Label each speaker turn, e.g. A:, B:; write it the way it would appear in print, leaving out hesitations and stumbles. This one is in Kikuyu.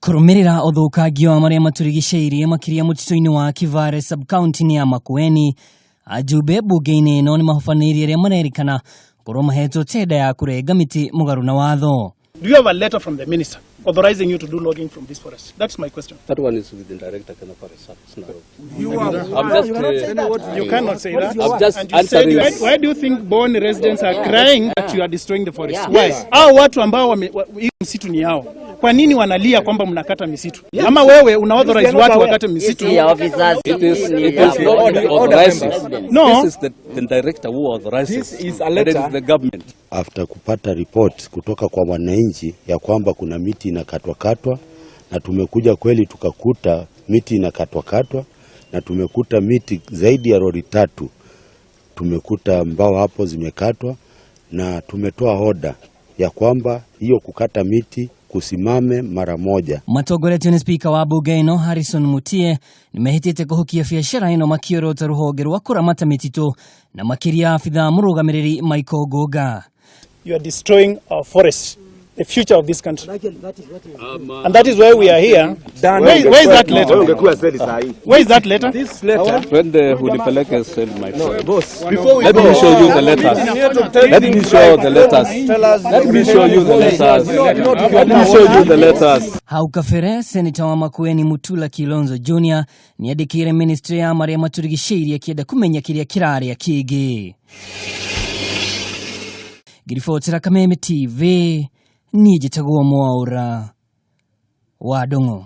A: Kũrũmĩrĩra ũthũkangia wa marĩa matũrigicĩirie makĩria mũtitũ-inĩ wa Kivare sub-county-inĩ ya Makueni, ajumbe mbunge-inĩ ĩno nĩ mahobanĩirie arĩa marerĩkana gũkorwo mahetwo tenda ya kũrenga mĩtĩ mũgarũ na watho.
B: Do you have a letter from the minister authorizing you to do logging from this forest? That's my question.
C: That one is with the director, Kenya Forest Service, Nairobi.
B: You are
C: I'm just,
B: You cannot say that.
C: I'm just
B: And you said,
C: answering.
B: why do you think Boni residents are crying that you are destroying the forest? Why? Hao watu ambao hii msitu ni yao. Kwa nini wanalia kwamba mnakata misitu? Ama wewe una authorize watu wakate misitu?
D: Ya officers.
C: It is not me authorizing.
B: No.
C: This is the director who authorizes.
E: This is a
C: And it is
E: letter.
C: the government.
F: After kupata report kutoka kwa wananchi ya kwamba kuna miti inakatwakatwa, na tumekuja kweli tukakuta miti inakatwakatwa, na tumekuta miti zaidi ya lori tatu, tumekuta mbao hapo zimekatwa, na tumetoa oda ya kwamba hiyo kukata miti kusimame mara moja.
A: Matongoretio nĩ spika wa mbunge ĩno Harrison Mutie nĩmehĩtĩte kũhukia biacara ĩno makĩorota rũhonge rwa kũramata mĩtitũ na makĩria abithaa mũrũgamĩrĩri Michael Ngunga.
B: You are destroying our forest, the future of this country. And that is why we are here. Where is that letter? Where is that letter?
E: This letter,
C: Twende unipeleke send my friend.
E: Boss.
B: Before we
C: Let
B: go,
C: me show you the letters. Let me show the letters. Let me show you the letters. Let me show you the letters.
A: Hau kabere seneta wa Makueni Mutula Kilonzo Jr nĩandĩkĩire ministry ya marĩa matũrigicĩirie akĩenda kũmenya kĩrĩa kĩrarĩa kĩngĩ. Ngĩribotera Kameme TV, niĩ njĩtagwo Mwaũra wa Ndung'u.